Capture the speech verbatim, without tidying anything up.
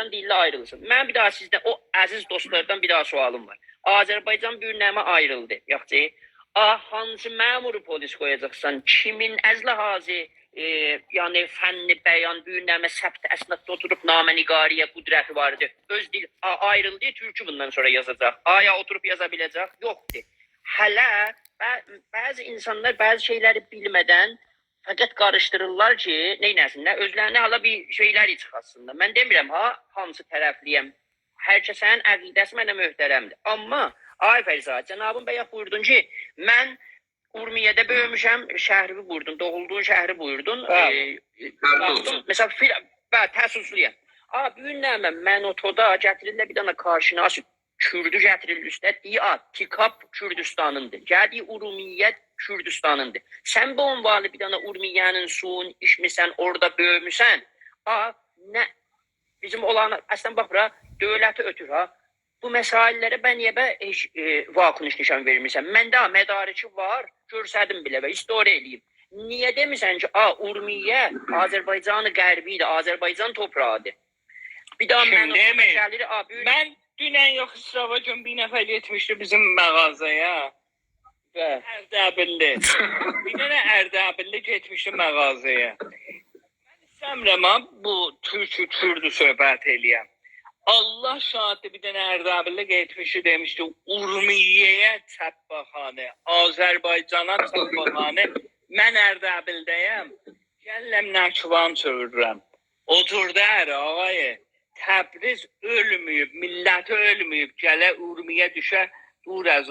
آذربایجان دئییرلر آیریلسین. منیم بیر داها سیزدن، او عزیز دوستلاردان بیر داها سؤالیم وار. آذربایجان بو گون نمنه آیریلدی؟ یاخشی، آ، هانسی مأمورو پلیس قویاجاقسان؟ کیمین از لحاظ، ائ، یعنی فن بیان، بو گون نمنه ثبت اسناددا اوتوروب نامه‌نگاری‌یه قدرتی واردی؟ اؤز دیل، آ، آیریلدی، تورکو بوندان سونرا یازاجاق. آیا اوتوروب یازا بیله‌جک؟ یوخدور. هله بع-، بعضی اینسانلار بعضی شئیلری بیلمه‌دن فقط قاریشدیریرلار کی، نئینه‌سینلر؟ اؤزلرینه حالا بیر شئیلر چیخارتسینلار. من دئمیرم ها، هانسی طرفلی‌یم. هر کسین عقیده‌سی منه محترمدیر. آمما، آقای فرید زاهد، جنابین بایاق بویوردون کی، من اورمیه‌ده بؤیوموشم، شهریوی بویوردون، دوغولدوغون شهری بویوردون. بلی. ائ، ترسوس. باخدیم، مثلا، فیل-، بلی، ترسوسلویام. آ، بو گون نمنه، من اوتودا گتیریرلر بیر دنه کارشناس کوردو گتیریرلر اوسته، دئییر، آ، تیکاب کوردوستانیندیر. گلدی، اورمیه کوردوستانیندیر. سن به عنوان بیر دنه اورمیه‌نین سویون ایچمیسن، اورادا بؤیوموسن. آ، نه، بیزیم اولان، اصلا باخ بورا، دؤولتی اؤتور ها. بو مسائل‌لره به نییه به هئچ، ائ، واکنش نشان وئرمیرسن؟ منده مدارکی وار، گؤرسدیم بیله‌وه، استوری ائله‌ییم. نییه دئمیرسن کی، آ، اورمیه آذربایجان غربی‌دیر، آذربایجان توپراغی‌دیر؟ بیر داها کیم من اوتودا دئمیر؟ گلیر، آ، بو گون من دونن یوخ، ایسراوا گون بیر نفر گئتمیشدی بیزیم مغازه‌یه. بلی. اردبیللی. بیر دنه اردبیللی گئتمیشدی مغازه‌یه. من ایسته‌میرم ها، بو تورکو کوردو صحبت ائله‌یم. الله شاهیددیر، بیر دنه اردبیللی گئتمیشدی، دئمیشدی، اورمیه‌یه چپاخانه، آذربایجانا چپاخانه. من اردبیلده‌یم. گلیرم نردیوان چؤوورورم. اوتور دا اره، آقای. تبریز اؤلمه‌ییب، میللتی اؤلمه‌ییب، گله اورمیه دوشه، دور از